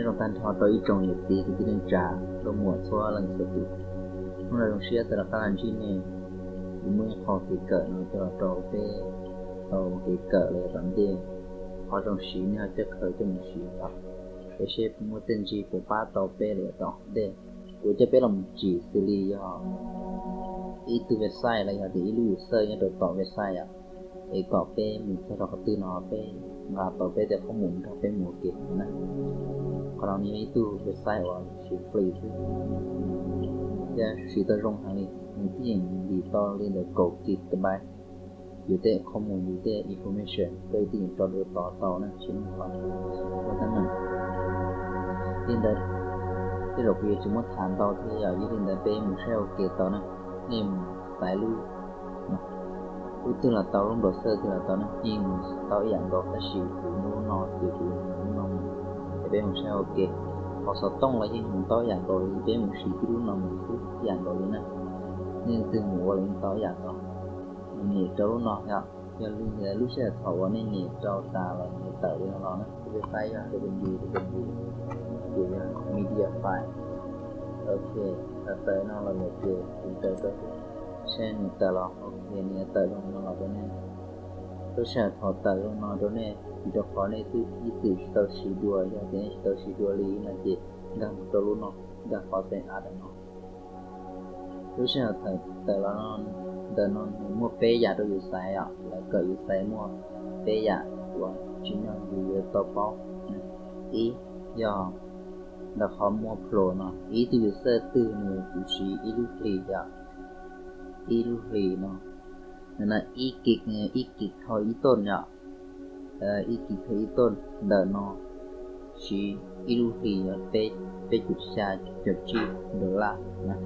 Nyob zoo tag nrho rau ib tsoom niam txiv kwv tij neej tsa, nkauj muam txhua leej txhua tus. Hnub no zoo siab tau rov qab los ntsib nej, kuv muaj ib qho kev kawm no coj los rau peb tau kev kawm los yav tom ntej. Qhov zoo siv nej ho coj khaws coj mus siv tau, es seb muaj tej ntsis puas pab tau peb los yav tom ntej. Kuv coj peb los mus tsim xws li yog ib tug website los yog tias ib lub user nyob rau tom website os, es kom peb mus txog rau qhov twg no peb nqa tau peb tej qhob mus nrog peb mus ua ke na. Qhov no nws yog ib tug website uas siv free xwb, thiab siv tau zoo heev li, nws twb yeej ntim tau li ntawm kaum gigabyte yus tej qhob mus, yus tej information koj twb yeej tso rau tod tau na, tsis muaj qhov ua teeb meem. Li ntawd, tej zaum kuv yuav tsis muab tham ntau thiab yog, yog li ntawd peb mus saib ua ke tau na. Nej mus xaiv lub, lub twg los tau, lub browser twg los tau na, yeej mus tau ib yam nkaus, tab sis kuv lub no ces kuv lub no mus, es peb mus saib ua ke. Qhov xov tooj los yeej mus tau ib yam nkaus li, peb mus siv tib lub no mus xwb ib yam nkaus li na. Nej twg mus ua los yeej tau ib yam nkaus. Mus nias rau lub no yom, yog li lub sij hawm thaum uas nej nias rau tas los nws tawm li no los na, kuv peb faib yog W W W, ces yog media file. Ok, tawm no los lawm ces kuv raws rau saib nws tawm los, ok, nws yuav tawm zoo no los rau nej. Lub sij hawm thaum tawm zoo no rau nej vim rau qhov nej twb ib txwm tsis tau siv dua, yog tias nej tsis tau siv dua li no ces nkag mus rau lub no, nkag qhov xeem av ntawm no. Lub sij hawm tawm los no, ntawm no nws muaj peb yam rau yus xaiv os, lawv kom yus xaiv muaj peb yam uas tsim nyog yus yuav tau paub. Ib, yog ntawm qhov muaj plus no, ib tug user twg nws yuav tsum siv ib lub hlis yom, ib lub hlis no, ib kis, ib kis thau ib toj yom, ib kis thau ib toj ntawm no siv ib lub hlis yog peb caug xya caum tsib dollar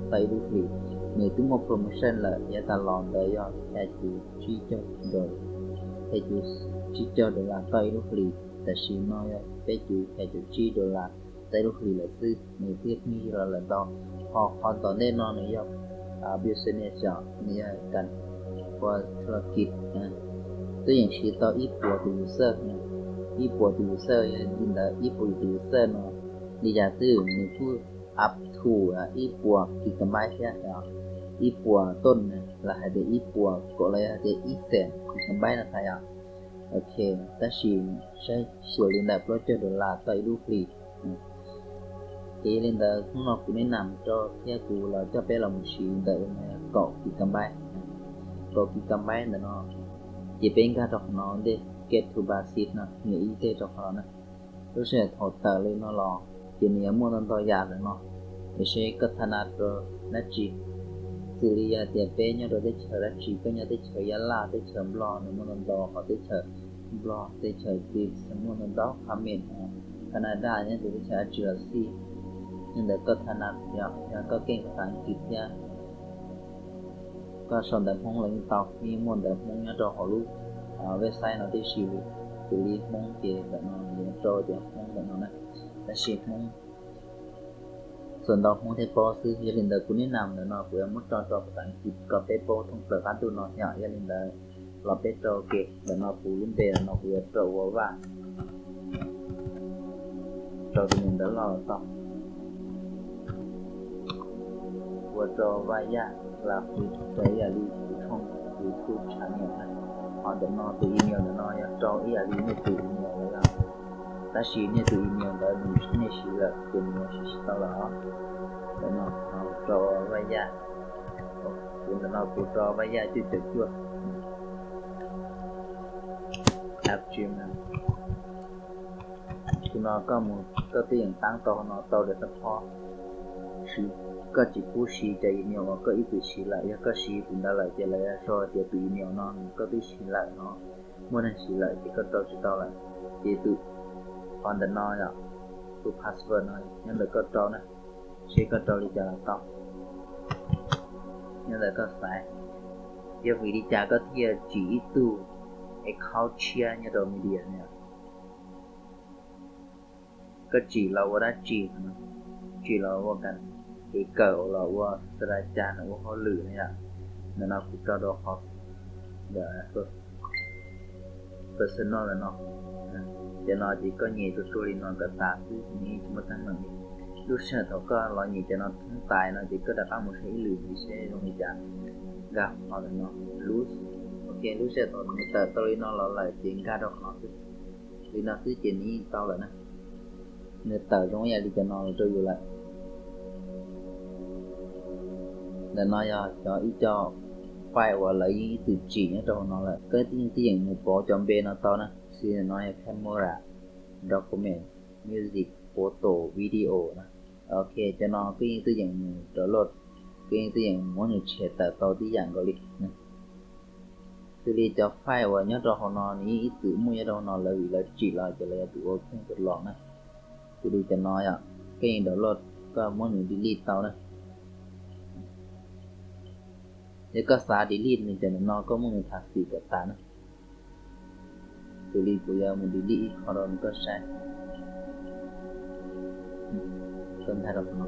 tau ib lub hlis. Nws twb muaj promotion lawm, yav tas los ntawd yog xya caum tsib caug dollar, xya caum tsib caug dollar tau ib lub hlis, tam sim no yog peb caug xya caum tsib dollar tau ib lub hlis lawm xwb, nws thiaj pheej yig los lawm ntau. Ho qhov tom ntej no nws yog business, nws yog kam ua thulakis, twb yeej siv tau ib puas tus user, ib puas tus user, yog li ntawd ib puas tus user no li cas xwb nws kuj up to ib puas gigabyte thiab, ib puas toj los hais tias ib puas kaum los yog tias ib xees gigabyte no thiab yom. Ok, tab sis saib xyuas li ntawm plaub caug dollar tau ib lub hlis. Ces yog li ntawd hnub no kuv neb nam rau thiab kuv los coj peb los mus siv ntawm kaum gigabyte, kaum gigabyte ntawm no. Ces peb nkag rau qhov no ntej, get to basis no, nias ib teg rau qhov no na. Lub sij hawm thaum tawm li no los ces nws yuav muaj ntau ntau yam ntawm no, es seb koj tha nas rau dab tsi. Xws li yog tias peb nyob rau teb chaws dab tsi, koj nyob teb chaws Yab Laj, teb chaws Nplog, nws muaj ntau ntau qhov teb chaws Nplog, teb chaws Twiv muaj ntau ntau comment, Canada, nyob rau teb chaws dab tsi los xij, nyob ntawm koj tha nas, yog koj keej xav Askiv thiab koj sau ntawv Hmoob los yeej tau, yeej muaj ntawv Hmoob nyob rau hauv lub website no tib si li. Xws li Hmoob ces ntawm no yuav rau tias Hmoob ntawm no na, tab sis Hmoob txhua ntau Hmoob thiaj paub xwb. Yog li ntawd kuv neb nam ntawm no kuv yuav muab tso rau pas tas Askiv kom peb paub thoob plaws qab ntuj no yom. Yog li ntawd los peb rau ke, ntawm no kuv lub npe ntawm no kuv yuav rau ua Vaj, rau tus niam ntawv loj los tau. Ua rau Vaj Yaj Laj Hwm rau ib yam li kuv tshooj YouTube channel na. Ho ntawm no tus email ntawm no yog rau ib yam li nej tus email lawm, tab sis nej tus email ntawd nws nej siv lawm ces nws yuav siv tsis tau lawm os. Ntawm no rau Vaj Yaj, kuv ntawm no kuv rau Vaj Yaj cuaj caum cuaj at gmail. Tus no koj mus koj twb yeej tab tau no tau lawm tag nrho. Koj tsis pub siv cov email uas koj ib txwm siv lawm, yog koj siv tus ntawd lawm ces lawv yuav sau tias tus email no koj twb siv lawm no, muaj neeg siv lawm ces koj rau tsis tau lawm. Ces tus, qhov ntawm no yog tus password no nyob ntawm koj rau na, seb koj rau li cas los tau. Nyob ntawm koj xaiv, yog vim li cas koj thiaj tsim ib tug account tshiab nyob rau media no? Koj tsim los ua dab tsi? Tsim los ua kev kawm los ua xav li cas no, ua hauj lwm no yom. Ntawm no kuv rau rau qhov ntawm personal no. Cov no ces koj nyem ruaj ruaj li no kom tas xwb, nws tsis muaj teeb meem li. Lub sij hawm thaum koj los nyem cov no thoob tas no ces koj rov qab mus saib ib lwm ntxiv seb zoo li cas. Nkag qhov ntawm no, lub, ok, lub sij hawm thaum nws tawm tau li no los lawm ces nkag rau qhov no xwb. Li no xwb ces nws yeej tau lawm na. Nws tawm zoo ib yam li cov no los rau yus lawm. Ntawm no yog cov ib co file uas lawv yeej ib txwm tsim nyob rau hauv no lawm, koj yeej twj yeem mus pauv cov npe no tau na. Xws li ntawm no yog camera, document, music, photo, video na. Ok, cov no koj yeej twj yeem mus download, koj yeej twj yeem muab nws tshem tawm tau tib yam nkaus li. Xws li cov file uas nyob rau hauv no nws yeej ib txwm muaj nyob rau hauv no, lawv vim lawv tsim los ces lawv yuav tsum ua kheej rau los na. Xws li cov no yom, koj yeej download, koj muab nws delete tau na. Yog koj xav delete nws cov ntawm no koj muab nws tham xim kom tas na. Xws li kuv yuav mus delete ib qho rau koj saib. Koj nkag rau qhov no,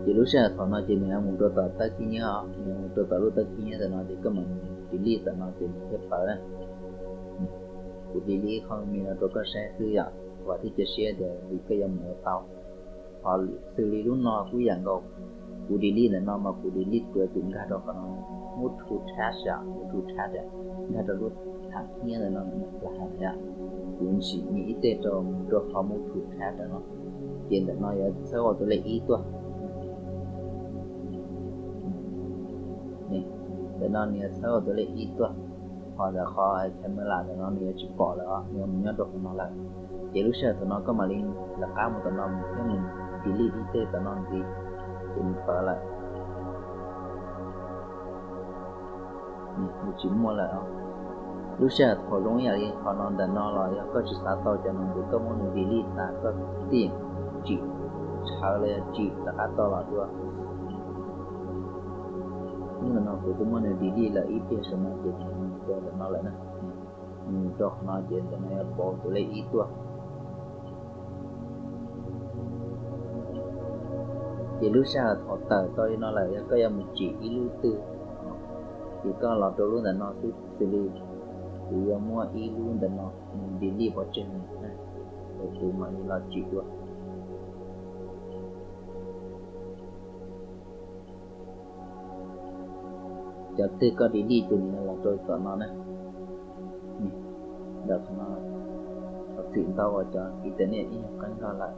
ces lub sij hawm thaum no ces nws yuav mus rau tom tawb khib nyiab, nws yuav mus rau tom lub tawb khib nyiab ntawm no ces koj mam delete tom no ces nws thiaj pawv na. Kuv delete ib qho me no rau koj saib xwb yom, vam thiab cia siab tias vim koj yuav mus ua tau. Ho xws li lub no kuj ib yam nkaus, kuv delete ntawm no mas kuv delete kuv yuav tsum nkag rau qhov no, move to trash, move to trash, nkag rau lub tham khib nyiab ntawm no, kuv ntsim nyem ib teg rau, rau qhov move to trash ntawm no, ces ntawm no yuav txhawb ua tus lej ib tuaj. Ntawm no nws yuav txhawb ua tus lej ib tuaj, ho ntawm qhov camera ntawm no nws yuav tsis pom lawm, nws yuav mus nyob rau qhov no lawm. Ces lub sij hawm thaum no koj mam li lawv qab mus tom no mus thiab mus delete ib teg tom no ntxiv, ces nws pawv lawm. Nws tsis muaj lawm. Lub sij hawm thaum zoo ib yam li qhov no ntawm no los yog koj tsis xav tau cov no ces koj muab nws delete tas, koj tij tsim tshawv los yog tsim rov qab tau los dua. Hnub ntawm no kuv twb muab nws delete lawm ib pliag saum no ces nws mus rau ntawm no lawm na. Nws mus rau qhov no ces ntawm no yuav pauv tus lej ib tuaj. Ces lub sij hawm thaum tawm tau li no lawm yog koj yuav mus tsim ib lub twg, ces koj los rau lub ntawm no xwb. Xws li kuv yuav muab ib lub ntawm no delete pov tseg na, es kuv mam li los tsim dua. Cov twg koj delete ces nws los rau tom no na. Ntawm qhov no, thov txim ntau uas cov internet ib nyuag qeeb zog lawm.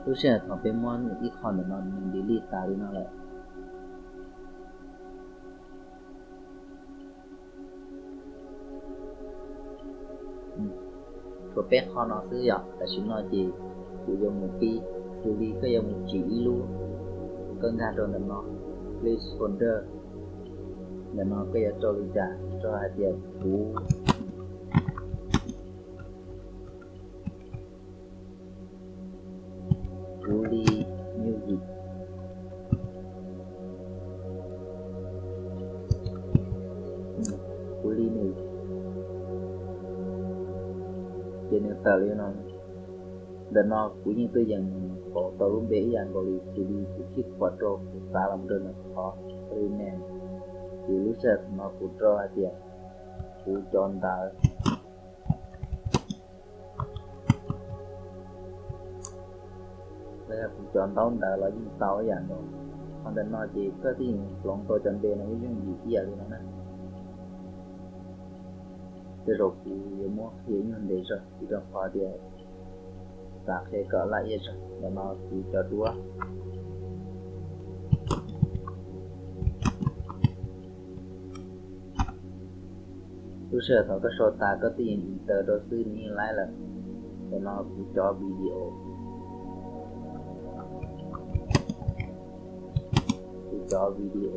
Lub sij hawm thaum peb muab ib qho ntawm no nws delete tas li no lawm. Tshuav peb qho no xwb yom. Tam sim no ces kuv yuav mus pib, xws li koj yuav mus tsim ib lub, koj nkag rau ntawm no, placeholder, ntawm no koj yuav rau li cas, rau hais tias kuv Kuv li music, kuv li nws, ces nws tawm li no. Ntawm no kuv yeej tuaj yees pauv tau lub npe ib yam nkaus li, xws li kuv khij khuam rau kuv xav los rau nws qhov rename, ces lub sij hawm no kuv rau hais tias kuv cov ntawv los yog kuv cov ntaub ntawv los yeej tau ib yam nkaus. Qhov ntawm no ces koj twb yeej hloov tau cov npe no yooj yooj yim ib yam li no na. Tej zaum kuv yuav muab qhia nyuag ntev zog vim rau qhov tias xav qhia kom laj iab zog. Ntawm no kuv cov duab. Lub sij hawm thaum koj sau tas koj twb yeej enter rau xwb nws yeej laib lawm. Ntawm no kuv cov video, kuv cov video,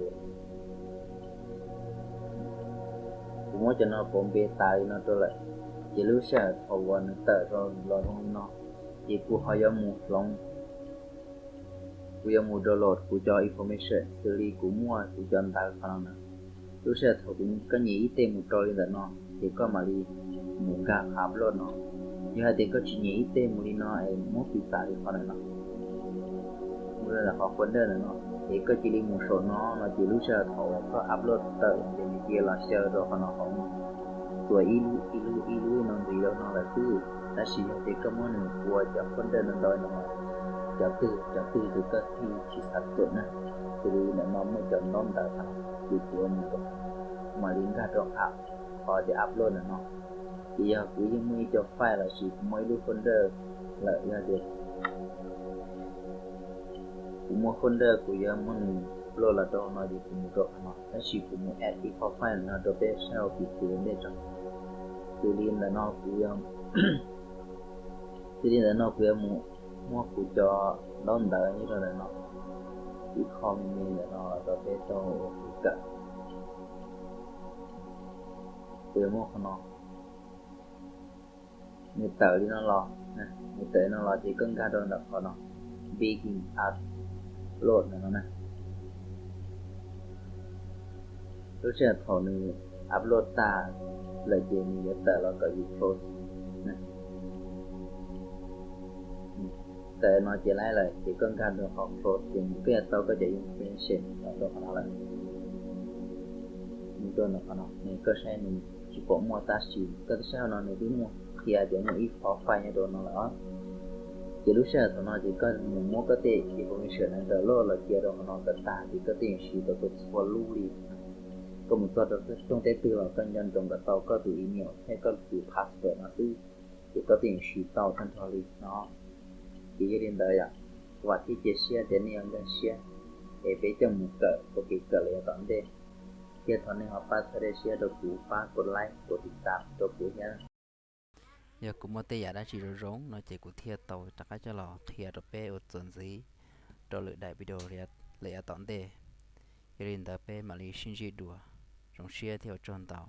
kuv muab cov no pauv npe tas li no rau lawm. Ces lub sij hawm thaum uas nws tawm rau los zoo li no, ces kuv ho yuav mus hloov, kuv yuav mus download kuv cov information xws li kuv muaj kuv cov ntawv qhov no na. Lub sij hawm thaum koj nyem ib teg mus rau li ntawm no, ces koj mam li mus nkag qhov upload no. Yog hais tias koj tsis nyem ib teg mus li no es muab piv xam li qhov ntawm no, mus rau ntawm qhov folder ntawm no, Es koj cia li mus saum no no ces lub sij hawm thaum uas koj upload tawm ces nws cia li los xyaw rau qhov no hauv, txuas ib lub ib lub ib lub no ntxiv rau no lawm xwb. Tab sis yog tias koj muab nws ua cov folder ntau ntau no, cov twg cov twg ces koj thiaj tsis xav txuam na. Xws li ntawm no muaj cov ntaub ntawv no, ces kuv ua mus rau, mam li nkag rau qhov tias upload ntawm no. Ces yog kuv yeej muaj ib co file lossis kuv muaj ib lub folder lawm, yog tias kuv muaj folder kuv yuav muab nws upload los rau no ces kuv mus rau qhov no, tab sis kuv mus add ib qho file no rau peb saib ua kev ua ntej tso. Xws li ntawm no kuv, xws li ntawm no kuv yuav mus muab kuv cov ntaub ntawv nyob rau ntawm no, ib qho me me ntawm no los rau peb tau ua kev kawm. Kuv yuav muab qhov no, nws tawm li no los, nws tawm li no los ces koj nkag rau ntawm qhov no, begin upload ntawm no na. Lub sij hawm thaum nws upload tag lawm ces nws yuav tawm los kom yus close. Tawm no ces laib lawm ces koj nkag rau qhov close ces nws twb yuav tau koj cov information los rau qhov no lawm. Nws rau ntawm qhov no, nws koj saib nws tsis pom muaj tab sis koj twb saib no nws twb muaj qhia tias muaj ib qho file nyob rau no lawm. Ces lub sij hawm thaum no ces koj mus muab koj tej information no download los cia rau qhov no kom tag ces koj twb yeej siv tau txhua lub li. Koj mus txog rau rooj teb twg los koj nco ntsoov kom tau koj tus email thiab koj tus password no xwb, ces koj twb yeej siv tau tag nrho li no. Ces yog li ntawd yom, vam thiab cia siab tias nej yuav nkag siab es peb coj mus kawm ua kev kawm los yav tom ntej. Thiab thov nej ho pab txhawb siab rau kuv, pab kuv like, kuv tiv tam rau kuv thiab. Yog kuv muaj tej yam dab tsi zoo zoo no ces kuv thiaj tau rov qab coj los qhia rau peb ua txuas ntxiv rau lwm daim video lawm yav tom ntej. Yog li ntawd peb mam li sib ntsib dua, zoo siab thiab ua tsaug ntau.